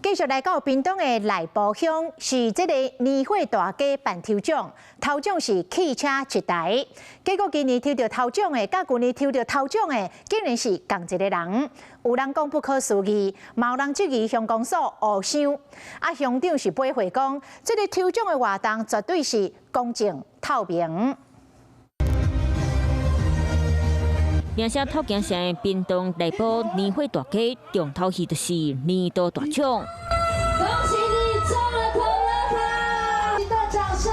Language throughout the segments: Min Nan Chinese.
繼續來到屏東的內埔鄉，是這個年貨大街辦抽獎，頭獎是汽車一台。結果今年抽著頭獎的，佮舊年抽著頭獎的，竟然是仝一个人。有人講不可思議，嘛有人質疑鄉公所烏箱。啊，鄉長是回回講，這个抽獎的活動絕對是公正透明。名聲透京城的屏東內埔年貨大街重頭戲就是年度大獎。恭喜你中了可樂卡，一段掌聲。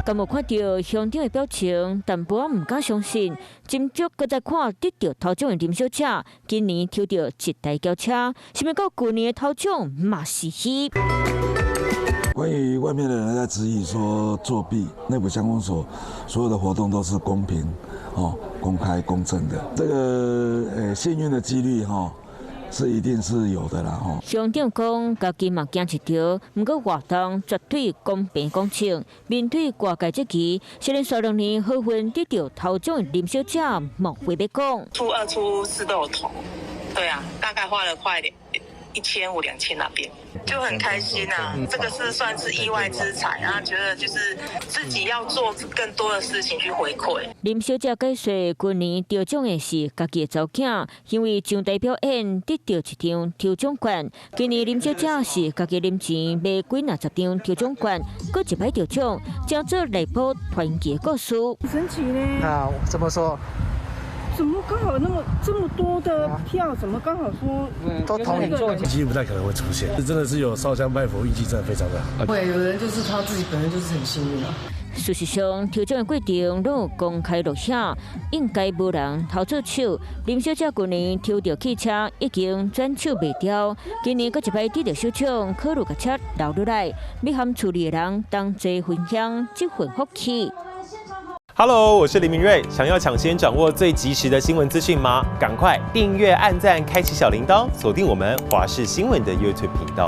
敢有看著鄉長的表情，淡薄仔毋敢相信。斟酌閣再看得著頭獎的林小姐，今年抽著一台轎車，是毋是佮舊年的頭獎嘛是彼？關於外面的人在質疑說作弊，內埔鄉公所所有的活動都是公平、哦公開、公正的。這個幸運的幾率哈是一定是有的啦，吼。鄉長講，家己嘛驚一跳，毋過活動絕對公平公正。面對外界質疑，雖然連續2年好運得著頭獎的林小姐無話欲講。初二、初四都有投，對啊，大概花了快1500、2000那邊，就很開心啊！這個是算是意外之財啊，覺得就是自己要做更多的事情去回饋。林小姐解說，舊年得獎的是家己的查某囝，因為上台表演得著一張抽獎券。今年林小姐是家己零錢買幾若十張抽獎券，閣一擺得獎，成做內埔傳奇故事。神奇呢？啊，怎麼說？怎麼剛好那麼這麼多的票？怎麼剛好說都同一個？幾乎不太可能會出現，這真的是有燒香拜佛，運氣真的非常的好。會有人就是他自己本身就是很幸運啊。事實上，抽獎的過程攏有公開錄影，應該無人偷做手。林小姐舊年抽著汽車已經轉手賣掉，今年閣一擺得著小獎，考慮共車留落來，欲和厝裡的人同齊分享這份福氣。 Hello，我是林明瑞。想要搶先掌握最及時的新聞資訊嗎？趕快訂閱、按讚、開啟小鈴鐺，鎖定我們華視新聞的 YouTube 頻道。